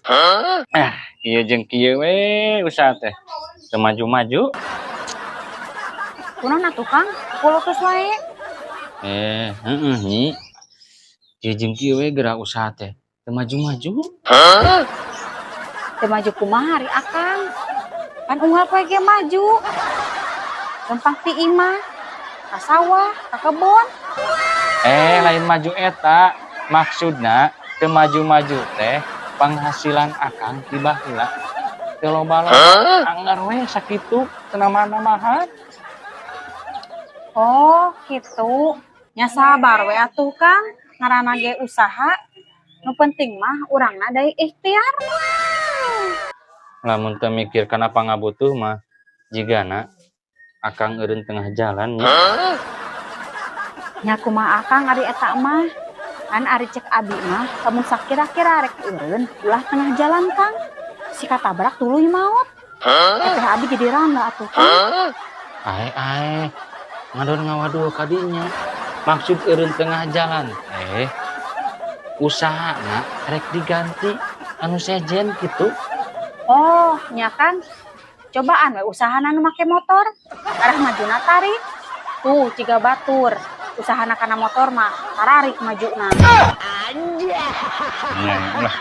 Ah, kieu jeung kieu we usaha teh. Teu maju-maju. Kunaon atuh, Kang? Kukulutus wae. Eh, heeh, Nyi. Kieu jeung kieu we gerak usaha teh. Teu maju-maju. Teu maju kumaha ari Akang? Pan unggal poe ge maju. Lempang ti imah, ka sawah, ka kebon. Eh, lain maju eta. Maksudna teu maju-maju teh penghasilan Akang ti baheula teu loba-loba, anggar we sakitu, teu nambah-nambahan. Oh, gitu. Nya sabar we atuh, Kang. Ngaranna ge usaha. Nu penting mah urangna deui ikhtiar. Lamun teu mikir kana pangabutuh mah, jigana Akang eureun tengah jalan, nya. Nya kumaha Akang ari eta mah? Kan ari cek abi mah, lamun sakira-kira rek eureun, ulah tengah jalan, Kang. Si katabrak tuluy maot. Teteh abi jadi randa atuh, Kang. Ae ae, ngadon ngawadul kadinya. Maksud eureun tengah jalan teh usahana rek diganti anu sejen gitu. Oh, nya Kang. Cobaan we usahana nu make motor. Arah majuna tarik. Tuh, ciga batur. Usahana kana motor mah tararik majuna. Nya lah.